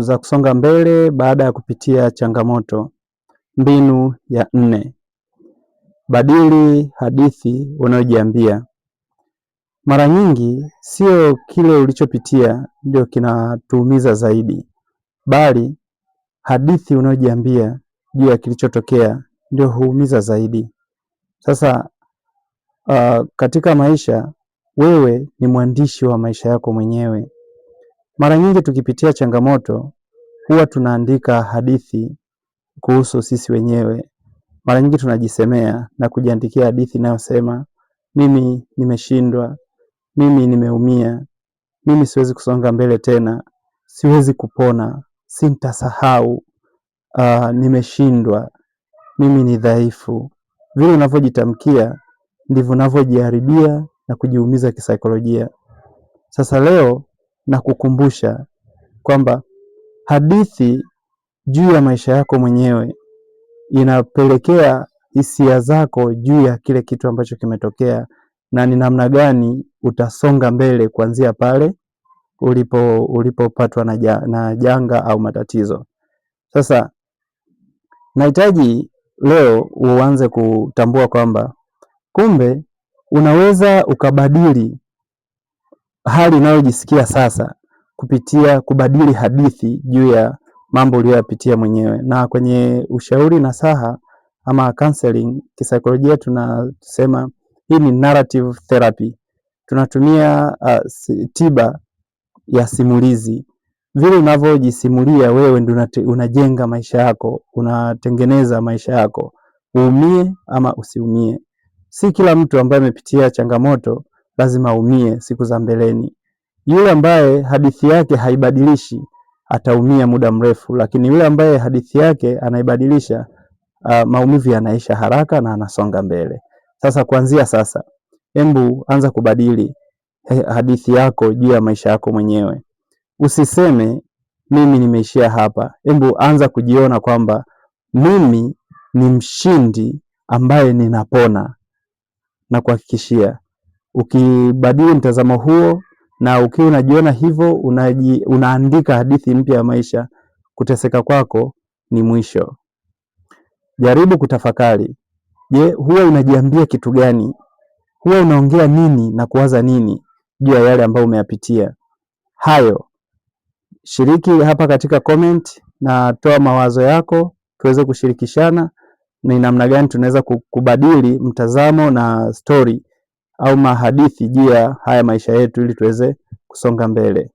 za kusonga mbele baada ya kupitia changamoto. Mbinu ya nne: badili hadithi unayojiambia. Mara nyingi sio kile ulichopitia ndio kinatuumiza zaidi, bali hadithi unayojiambia juu ya kilichotokea ndio huumiza zaidi. Sasa katika maisha wewe ni mwandishi wa maisha yako mwenyewe. Mara nyingi tukipitia changamoto huwa tunaandika hadithi kuhusu sisi wenyewe. Mara nyingi tunajisemea na kujiandikia hadithi inayosema mimi nimeshindwa, mimi nimeumia, mimi siwezi kusonga mbele tena, siwezi kupona, sintasahau, nimeshindwa, mimi ni dhaifu. Vile unavyojitamkia ndivyo unavyojiharibia na kujiumiza kisaikolojia. Sasa leo nakukumbusha kwamba hadithi juu ya maisha yako mwenyewe inapelekea hisia zako juu ya kile kitu ambacho kimetokea na ni namna gani utasonga mbele kuanzia pale ulipopatwa na janga au matatizo. Sasa nahitaji leo uanze kutambua kwamba kumbe unaweza ukabadili hali unayojisikia sasa kupitia kubadili hadithi juu ya mambo uliyoyapitia mwenyewe. Na kwenye ushauri nasaha ama counseling kisaikolojia tunasema hii ni narrative therapy. Tunatumia tiba ya simulizi. Vile unavyojisimulia wewe ndio unajenga maisha yako, unatengeneza maisha yako, uumie ama usiumie. Si kila mtu ambaye amepitia changamoto lazima aumie siku za mbeleni. Yule ambaye hadithi yake haibadilishi ataumia muda mrefu, lakini yule ambaye hadithi yake anaibadilisha, maumivu yanaisha haraka na anasonga mbele. Sasa kuanzia sasa, embu anza kubadili hadithi yako juu ya maisha yako mwenyewe. Usiseme mimi nimeishia hapa. Embu anza kujiona kwamba mimi ni mshindi ambaye ninapona, na kuhakikishia ukibadili mtazamo huo na ukiwa unajiona hivyo, unaandika hadithi mpya ya maisha, kuteseka kwako ni mwisho. Jaribu kutafakari. Je, huwa unajiambia kitu gani? Huwa unaongea nini na kuwaza nini juu ya yale ambayo umeyapitia? Hayo shiriki hapa katika comment na toa mawazo yako tuweze kushirikishana ni namna gani tunaweza kubadili mtazamo na story au mahadithi juu ya haya maisha yetu ili tuweze kusonga mbele.